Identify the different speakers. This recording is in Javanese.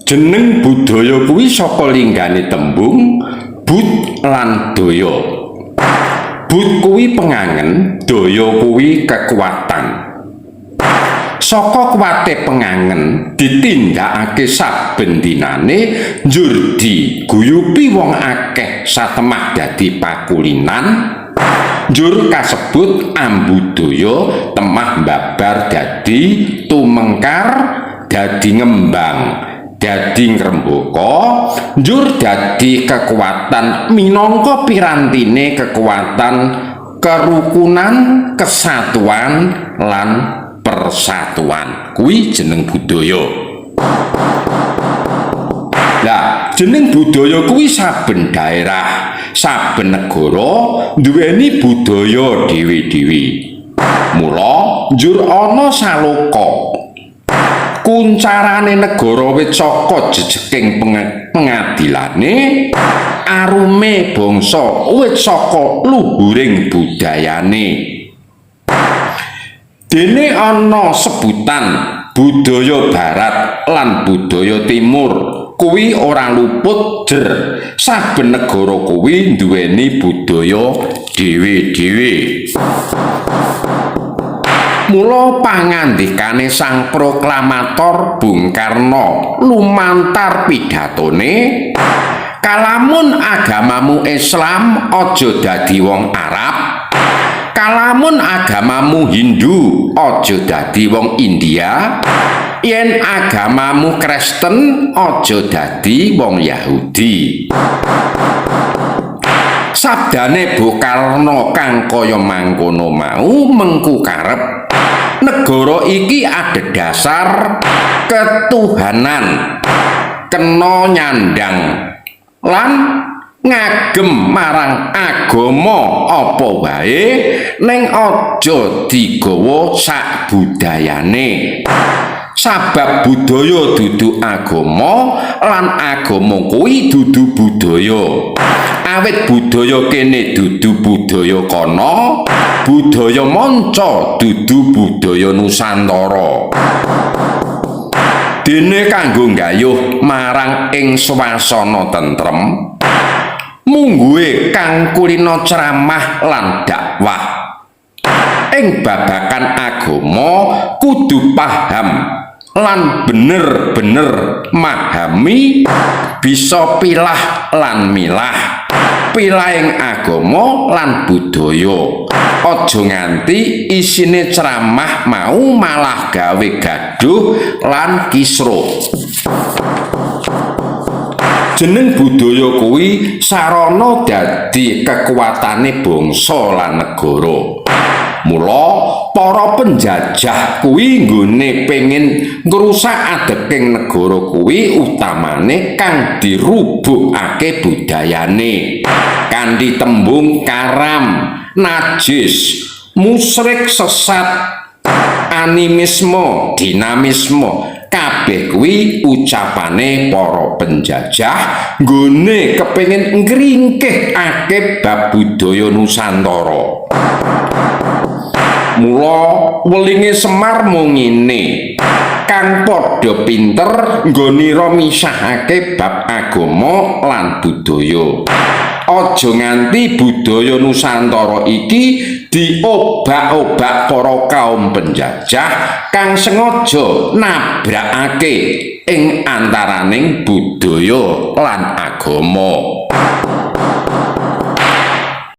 Speaker 1: Jeneng budaya kuwi saka linggane tembung bud lan daya. Bud kuwi pengangen, daya kuwi kekuatan. Saka kuwate pengangen ditindakake saben dinane njur diguyupi wong akeh satemah dadi pakulinan, njur kasebut ambudaya temah mbabar dadi tumengkar, dadi ngembang, dadi ngrembaka, njur dadi kekuatan minangka pirantine kekuatan kerukunan, kesatuan lan persatuan. Kuwi jeneng budaya. Lah, jeneng budaya kuwi saben daerah, saben negara nduweni budaya dhewe-dhewe. Mula njur ana saloka. Kuncarane negara wit saka jejeking pengadilane, arume bangsa wit saka luhuring budayane. Dene ana sebutan budaya barat lan budaya timur kuwi ora luput jer saben negara kuwi nduweni budaya dhewe-dhewe. Mula pangandikane sang proklamator Bung Karno lumantar pidatone, kalamun agamamu Islam aja dadi wong Arab, kalamun agamamu Hindu aja dadi wong India, yen agamamu Kristen aja dadi wong Yahudi. Sabdane Bung Karno kang kaya mangkono mau mengku karep negara iki adhedhasar ketuhanan, kena nyandang lan ngagem marang agama apa wae, ning aja digawa sak budayane. Sabab budaya dudu agama lan agama kuwi dudu budaya. Awit budaya kene dudu budaya kono, budaya manca dudu budaya Nusantara. Dene kanggo nggayuh marang ing swasana tentrem, mungguhe kang kulina ceramah lan dakwah ing babagan agama kudu paham lan bener-bener mahami, bisa pilah lan milah pilahing agama lan budaya. Aja nganti isine ceramah mau malah gawe gaduh lan kisruh. Jeneng budaya kuwi sarana dadi kekuatane bangsa lan negara. Mula para penjajah kuwi nggone pengin ngrusak adeking negara kuwi utamane kang dirubukake budayane kanthi tembung karam, najis, musyrik, sesat, animisme, dinamisme. Kabeh kuwi ucapane para penjajah nggone kepengin ngringkehake bab budaya Nusantara. Mula welinge Semar mung ngene, kang padha pinter nggonira misahake bab agama lan budaya. Aja nganti budaya Nusantara iki diobak-obak para kaum penjajah kang sengaja nabrakake ing antaraning budaya lan agama.